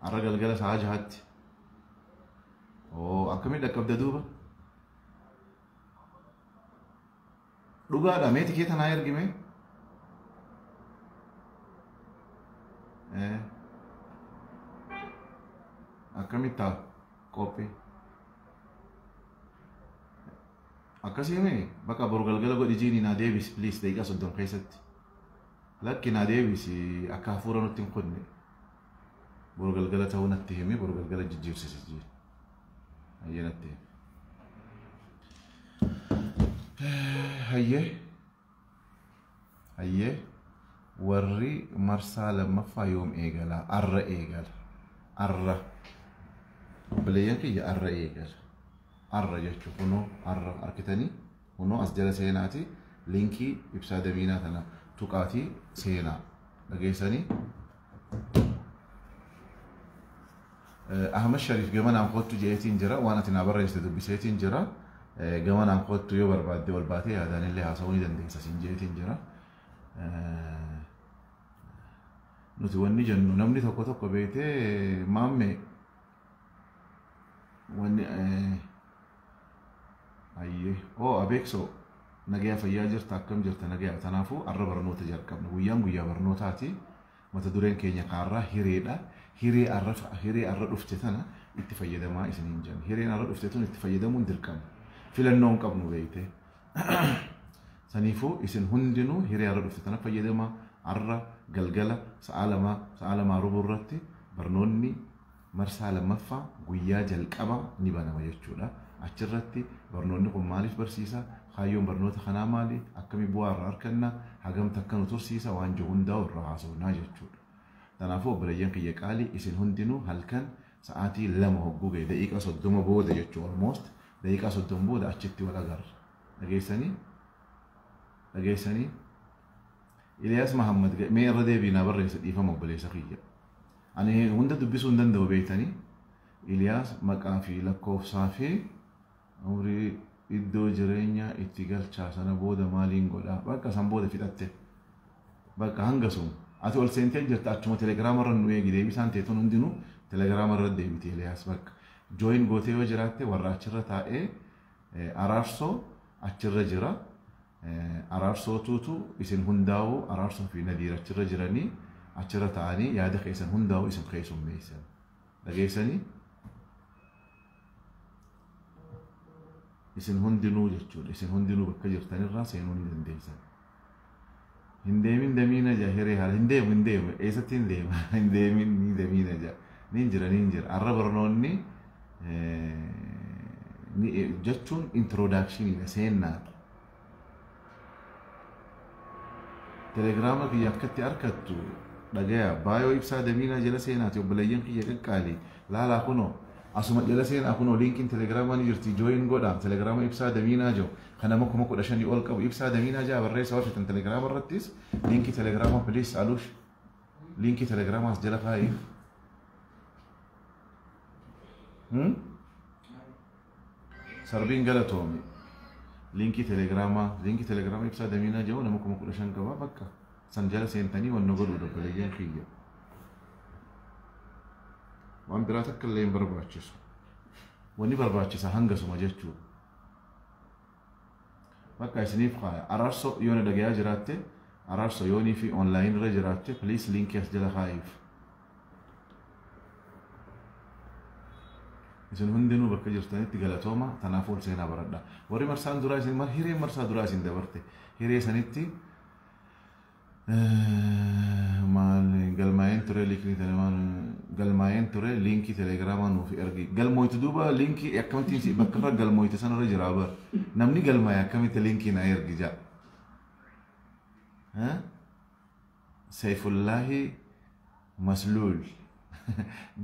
Har'a galgala sa'a 6tti. Oo akkamii dhaqqabda duuba? Dhugaadha mee tikeeta naa ergime? Akkamitti ta'a qophii? Akkasii mee bakka boru galgala godhi jiini naa deebisi please daqiiqaa 30 keessatti. Lakki naa deebisi akka hafuura nutti hin kunne. Boru galgala ta'uu natti himi boru galgala jijjiirsisi jiini. Hayyee natti himi. Hayyee. Hayyee. Warri marsaa lammaffaa yoom eegala? Arra eegala. Arra. Obboleeyyan kiyya arra eegala. Arra jechuun kunoo arra argitanii kunoo as jala seenaati liinkii ibsaa damiinaa tana tuqaatii seenaa dhageessanii. Ahmad Shariif gamanaan kottu jeetiin jira waan ati naa barreessite dubbiseetiin jira. Gamanaan kottu yoo barbaadde ol baatee yaadaan illee haasa'uu ni dandeessa siin jeetiin jira. Nuti wanni jennu namni tokko tokko beektee maamme wanni ayyee oo abeeksoo nagayaa fayyaa jirta akkam jirta nagayaa tanaafuu arra barnoota jalqabna guyyaan guyyaa barnootaati mata dureen keenya kaarraa hireedha hiree arra hiree arra dhufte tana itti fayyadamaa isiniin jenna hireen arra dhufte tun itti fayyadamuun dirqama filannoo hin qabnu beektee saniifuu isin hundinuu hiree arra dhufte tana fayyadamaa arra galgala sa'a 2 2:15 irratti barnoonni marsaa lammaffaa guyyaa jalqaba ni banama jechuudha. Achirratti barnoonni kun maaliif barsiisa? Kaayyoon barnoota kanaa maali? Akkamii bu'aa irraa arganna? Hagam takka nu tursiisa? Waan jiru hundaa'u irraa haasofnaa jechuudha. Kanaafuu obboleeyyan kiyya qaalii isin hundinuu halkan sa'aatii 2 hogguu ga'e daqiiqaa 30 booda jechuudha almost daqiiqaa 30 booda achitti wal agarra. Dhageessanii? Dhageessanii? Iliyaas Mahammad mee irra deebii naa barreessa dhiifama obboleessa kiyya. Ani hunda dubbisuu hin danda'u beektanii. Iliyaas maqaa fi lakkoofsaa fi umrii iddoo jireenyaa itti galchaa sana booda maaliin godhaa? Bakka san booda fixatte. Bakka hanga sun. Ati ol seentee jirta achuma telegiraama irra nu eegi deebisaan teetuun hundinuu telegiraama irra deebiti Iliyaas bakka. Jooyin gootee yoo jiraatte warra achirra taa'ee araarsoo achirra jira. Araarsoo tuutu isin hundaa'uu araarsoo fi nadiir achirra jiranii achirra taa'anii yaada keessan hundaa'uu isin keessummeessan. Dhageessanii? Isin hundinuu jechuudha. Isin hundinuu bakka jirtanirraa seenuu ni dandeessan. Hin deemin damiina jaa hiree haala hin deemu hin deemu eessatti hin deema hin deemin ni damiina jaa ni jira ni jira arra barnoonni jechuun introdaakshiniidha seennaadha. Telegiraama kiyya akkatti argattu dhagaya baayoo ibsaa damiinaa jala seenaati obboleeyyan kiyya qaqqaali laalaa kunoo asuma jala seenaa kunoo liinkiin telegiraamaa ni jirti jooyin godha telegiraama ibsaa damiinaa jiru kan nama 15,000 ol qabu ibsaa damiinaa jaa barreessa hojjetan telegiraama irrattis liinkii telegiraamaa please alush liinkii telegiraamaa as jala kaa'iif. Sarbiin galatoomi liinkii telegiraamaa ibsaa damiinaa jiru nama 15,000 qaba bakka san jala seentanii wanna godhuudha obboleeyyan kiyya. Waan biraa takka illee hin barbaachisu. Wanni barbaachisa hangasuma jechuudha. Bakka isiniif kaaya. Araarsoo yoo na dhagayaa jiraatte, araarsoo yoonii fi onlaayin irra jiraatte, please liinkii as jala kaa'iif. Isin hundinuu bakka jirtanitti galatooma tanaafuu ol seenaa baradha. Warri marsaan duraa isin hireen marsaa duraa isin dabarte. Hiree sanitti maal galmaa'een ture liinkii galmaa'een ture liinkii telegiraamaa nuuf ergi galmooytu duuba liinkii akkamittiin bakka irra galmooyte sanarra jira bar namni galmaa'e akkamitti liinkii na ergi jaa Seefullaahi Masluul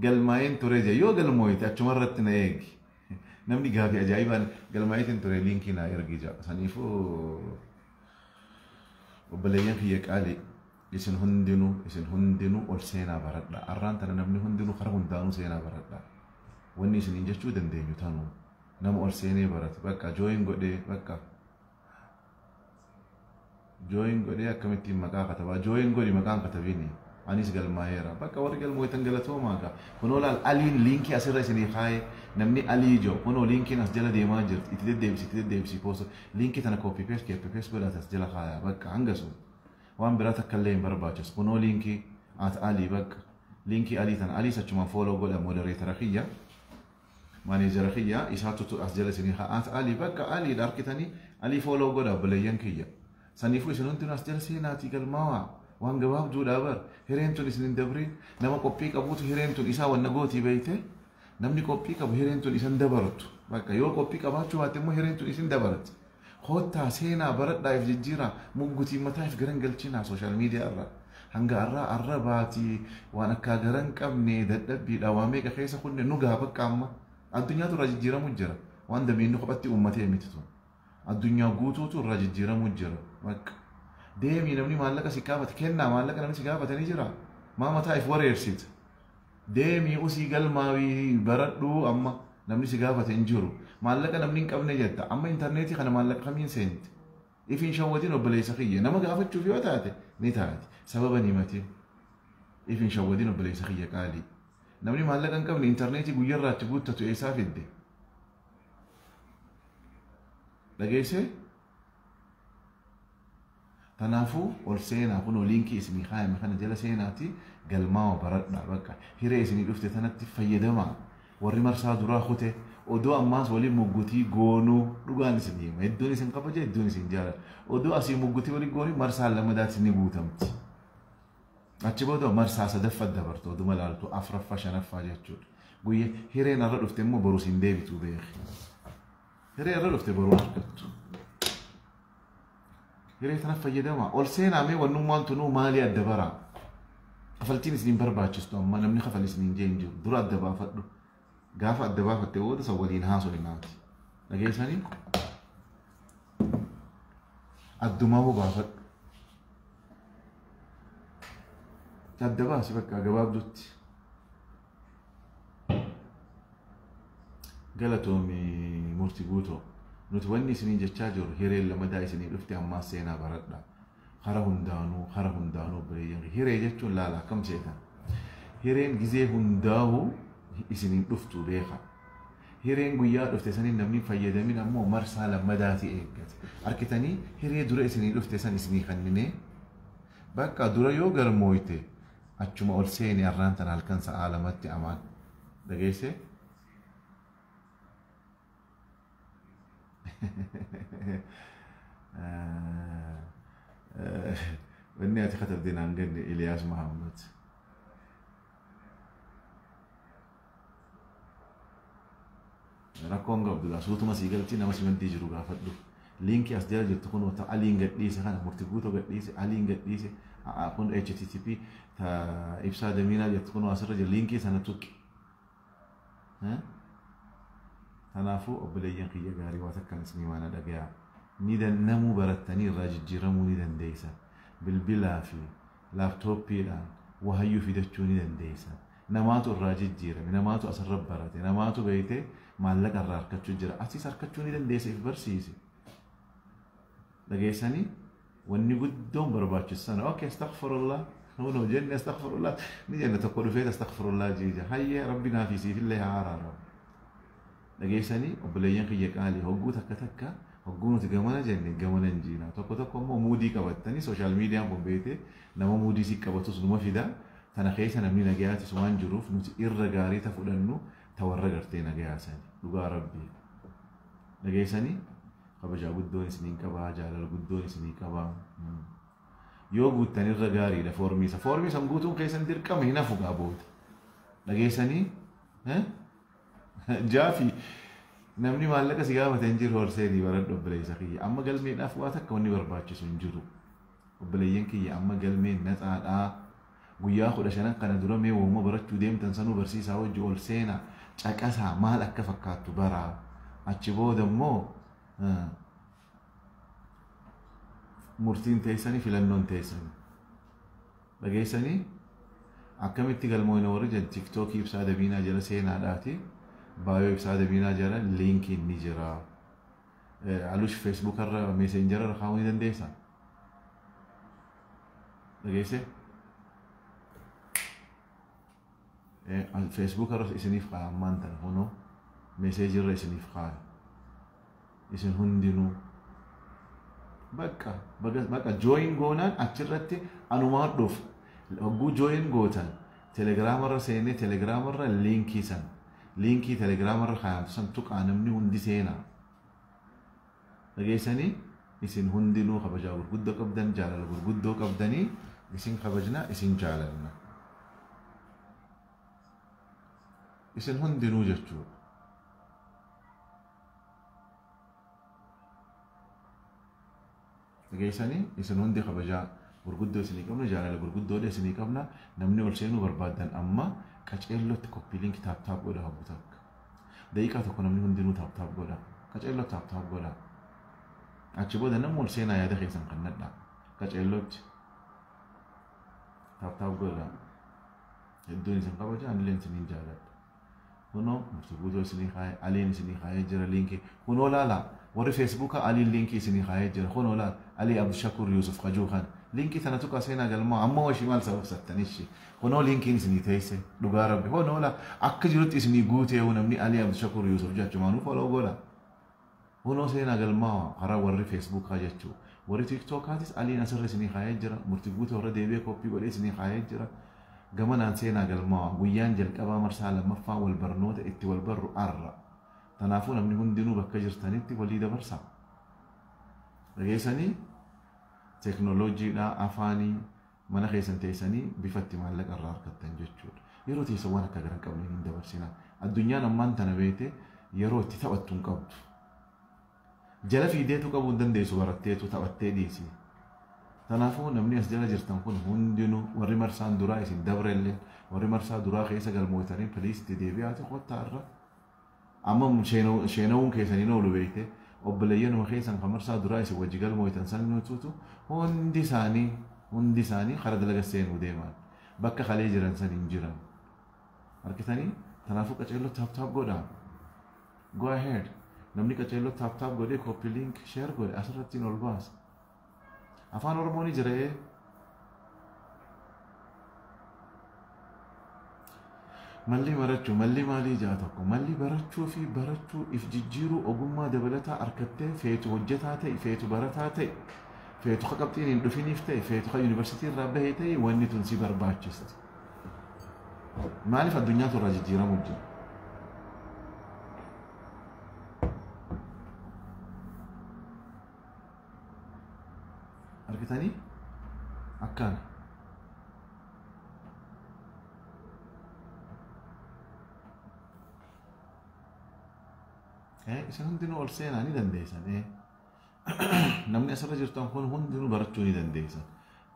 galmaa'een ture jaa yoo galmooyte achuma irratti na eegi namni gaafii ajaa'ibaan galmaa'eetiin ture liinkii na ergi jaa saniifuu obboleeyyan kiyya qaalii isin hundinuu ol seenaa baradha. Arraan tana namni hundinuu karaa hundaanuu seenaa baradha. Wanni isiniin jechuu dandeenyu tanuu nama ol seenee barate bakka jooyin godhee bakka jooyin godhee akkamittiin maqaa katabaa jooyin godhi maqaan katabini. Anis galmaa'eera. Bakka warri galmootan galatoomaa gaa. Kunoo laal Aliin liinkii asirra isinii kaa'e namni Alii jiru. Kunoo liinkiin as jala deemaa jirti. Itti deddeebisi itti deddeebisi poosta. Liinkii tana copy paste copy paste godhaate as jala kaayaa bakka hanga sun. Waan biraa takka illee hin barbaachisu. Kunoo liinkii at Alii bakka. Liinkii Alii tana Aliis achumaan follow godha moderator kiyya. Manager kiyya isaatu as jala isinii kaa at Alii bakka Aliidha harkitanii Alii follow godha obboleeyyan kiyya. Saniifuu isin hundinuu as jala seenaatii galmaawaa. Waan gabaabduudha bar hireen tun isin hin dabrin nama qophii qabuutu hireen tun isaa wanna gootii beeyte namni qophii qabu hireen tun isan dabartu bakka yoo qophii qabaachuu baatte immoo hireen tun isin dabarti koottaa seenaa baradhaa if jijjiiraa muggutii mataa if garan galchinaa social media irraa hanga arraa arra baatii waan akkaa garan qabne dadhabbiidha waa meeqa keessa kunne nu gaa bakka amma addunyaatu irraa jijjiiramu jira waan dameenni kophatti uummatee miti tun addunyaa guutuutu irraa jijjiiramu jira bakka deemii namni maallaqa si gaafate kennaa maallaqa namni si gaafate ni jira maa mataa if wareersite deemii usii galmaawii baradhuu amma namni si gaafate hin jiru maallaqa namni hin qabne jetta amma intarneetii kana maallaqa kamiin seente if hin shawwadin obboleessa kiyya nama gaafachuuf yoo taate ni taate sababa ni matiin if hin shawwadin obboleessa kiyya qaalii namni maallaqa hin qabne intarneetii guyyarraa itti guuttatu eessaa fidde dhageessee Kanaafuu ol seenaa kunoo liinkii isinii kaayame kana jala seenaati galmaawa baradhaa bakka hiree isinii dhufte tanatti fayyadamaa warri marsaa duraa kute odoo ammaas waliin muggutii goonuu dhugaan isin hima hedduun isin kabaja hedduun isin jaalladha odoo asii muggutii waliin goonii marsaa lamadaatti ni guutamti achi booda marsaa sadaffaa dabartu oduma laaltu afraffaa shanaffaa jechuudha guyya hireen har'a dhufte immoo borus hin deebitu beeki hiree har'a dhufte boruu argattu. Hiree tana fayyadamaa ol seenaa mee wannummaan tunuu maalii adda baraa kafaltiin isin hin barbaachistu amma namni kafal isin hin jee hin jiru dura adda baafadhu gaafa adda baafatte booda san waliin haasoo hinaati dhageessanii addumaa hoo baafadhu adda baasi bakka gabaabdutti galatoomi murti guutoo nuti wanni isinii jechaa jiru hireen lamadaa isinii dhufte ammaas seenaa baradha hara hundaanuu obboleeyyan hiree jechuun laala akkam seetan hireen gizee hundaa'u isiniin dhuftu beeka hireen guyyaa dhufte saniin namni fayyadamin ammoo marsaa lammadaati eeggate harkitanii hiree dura isinii dhufte san isinii kanninee bakka dura yoo garmooyte achuma ol seeni arraan tan halkan sa'aa lamatti amaan dhageesse Wanni ati katabdeen aan ganne Iliyaas Mahammad. Rakkoon qabdu suutuma sii galchi nama si maddii jiru gaafadhu. Liinkii as jala jirtu kun ta Aliin gadhiise kana murti guutoo gadhiise Aliin gadhiise kun HTTP ta ibsaa damiinaa jettu kun asirra jira liinkii sana tuqi. Kanaafuu obboleeyyan kiyya gaarii waa takkan isinii waan dhagayaa. Ni namuu barattanii irraa jijjiiramuu ni dandeessan. Bilbilaa fi laaptooppiidhaan wahayyuu fidachuu ni dandeessan. Namaatu irraa jijjiirame, namaatu asirra barate, namaatu beeyte maallaqa irraa harkachuu jira. Asis harkachuu ni dandeessa if barsiisi. Dhageessanii wanni guddoon barbaachisu sana. Okay, astaghfirullah. Kunoo jenne astaghfirullah. Ni jenna tokko dhufeet astaghfirullah jeeja. Hayyee rabbi naaf isiifillee haa araaramu. Dhageessanii obboleeyyan kiyya qaalii hogguu takka takka hogguu nuti gamana jenne gamana hin jiina. Tokko tokko immoo muudii qabattanii sooshaal miidiyaan kun beekte nama muudii si qabatus numa fida. Tana keessa namni nagayaatis waan jiruuf nuti irra gaarii ta fudhannu ta warra gartee nagayaasani. Dhugaa rabbii. Dhageessanii kabajaa guddoon isiniin qabaa jaalala guddoon isinii qabaa. Yoo guuttan irra gaariidha foormii isa. Foormii san guutuun keessan dirqama hin hafu gaa booda. Dhageessanii jaafi namni maallaqa si gaafate hin jiru horseenii baradhu obboleessa kiyya. Amma galmeedhaaf waa takka wanni barbaachisu hin jiru. Obboleeyyan kiyya amma galmeen natsaadhaa. Guyyaa 15 kana dura mee wooma barachuu deemtan sanuu barsiisaa wajji ol seenaa caqasaa maal akka fakkaattu baraa. Achi booda immoo murtiin teessanii filannoon teessanii. Dhageessanii akkamitti galmoon warri jedhan tiktookii ibsaa dabiinaa jala seenaadhaati. Baayoo ibsaa dabiinaa jala liinkiin ni jira. Alush feesbuukarra meeseenjarra kaa'uu ni dandeessaa. Dhageessee? Facebook irra isiniif kaaya ammaan tana kunoo meeseejii irra isiniif kaaya. Isin hundinuu bakka bakka join goonaan achirratti anumaan dhufu. Hogguu join gootan telegiraamarra seenee telegiraamarra liinkii san liinkii telegiraamarra kaayamtu san tuqaa namni hundi seenaa. Dhageessanii isin hundinuu kabajaa gurguddoo qabdan jaalala gurguddoo qabdanii isin kabajna isin jaalanna. Isin hundinuu jechuudha. Dhageessanii isin hundi kabajaa gurguddoo isinii qabna jaalala gurguddoodha isinii qabna namni ol seenuu barbaaddan amma qaceellotti copy link tap tap godha hoggu takka. Daqiiqaa tokko namni hundinuu tap tap godha. Qaceelloo tap tap godha. Achi booda namni ol seenaa yaada keessan kannadha. Qaceellotti tap tap godha. Hedduun isin kabaja anillee isiniin jaaladha. Kunoo murtii guutuu isinii kaayee aliin isinii kaayee jira liinkii. Kunoo laala warri feesbuukaa aliin liinkii isinii kaayee jira. Kunoo laala Alii Abdushakur Yusuf Kajuu kan liinkii tana tuqaa seenaa galmaa amma washii maal sababsattanishi. Kunoo liinkiin isinii teesse dhugaa rabbi. Kunoo laala akka jirutti isinii guutee namni Alii Abdushakur Yusuf jechumaanuu follow godha. Kunoo seenaa galmaa karaa warri feesbuukaa jechuu. Warri tiiktookaatis aliin asirra isinii kaayee jira. Murtii guutuu warra deebi'ee copy godhee isinii kaayee jira. Gamanaan seenaa galmaa guyyaan jalqabaa marsaa lammaffaa wal barnoota itti wal barru arra. Kanaafuu namni hundinuu bakka jirtanitti walii dabarsa. Dhageessanii teeknooloojiidhaa afaanii mana keessan teessanii bifa itti maallaqa irraa argattan jechuudha. Yeroo teessan waan akka gara hin qabne hin dabarsina. Addunyaan ammaan tana beekte yeroo itti taphattu hin qabdu. Jala fiideetu qabuu hin dandeessu baratteetu taphattee dhiisi. Kanaafuu namni as jala jirtan kun hundinuu warri marsaan duraa isin dabrellee warri marsaa duraa keessa galmootanii please itti deebi'aati kottaa irra. Amma sheenawuun keessanii oolu beekte obboleeyyanuma keessan kan marsaa duraa isin wajji galmootan san nutuutu hundi isaanii karaa dalaga seenuu deeman. Bakka kalee jiran san hin jiran. Harkitanii kanaafuu qaceelloo tap tap godhaa. Go ahead. Namni qaceelloo tap tap godhee copy link share godhe asirratti ol baasa. Afaan Oromoo ni jira. Malli barachuu malli maalii jaa tokko malli barachuu fi barachuu if jijjiiruu ogummaa dabalataa harkattee feetu hojjetaa ta'e feetu barataa ta'e feetu ka qabxiin hin dhufiniif ta'e feetu ka yuunivarsiitii irraa bahee ta'e wanni tun si barbaachisti. Maaliif addunyaatu irraa jijjiiramu jira? Argitanii akkana. Isin hundinuu ol seenaa ni dandeessan. Namni asirra jirtan kun hundinuu barachuu ni dandeessan.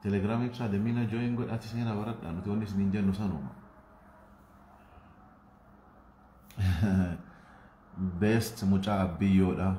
Telegiraam ibsaa damiina join godhaati seenaa baradhaa nuti wanni isiniin jennu sanuma. Best mucaa abbiyyoodha.